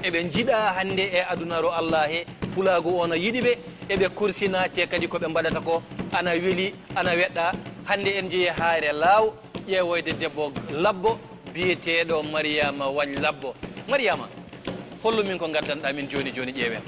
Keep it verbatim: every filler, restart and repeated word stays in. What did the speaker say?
Eɓe njiɗaa hannde e aduna ro Allah he, pulaagu o na yiɗi ɓe, eɓe kursina te kadi ko ɓe mbaɗata ko ana weli, ana weɗɗa. Hannde en njehi haayre laaw ƴeewoyde debbo labbo biyeteeɗo Mariama Wañ Labbo. Mariama, hollu min ko ngaddanɗaa min jooni jooni ƴeewen.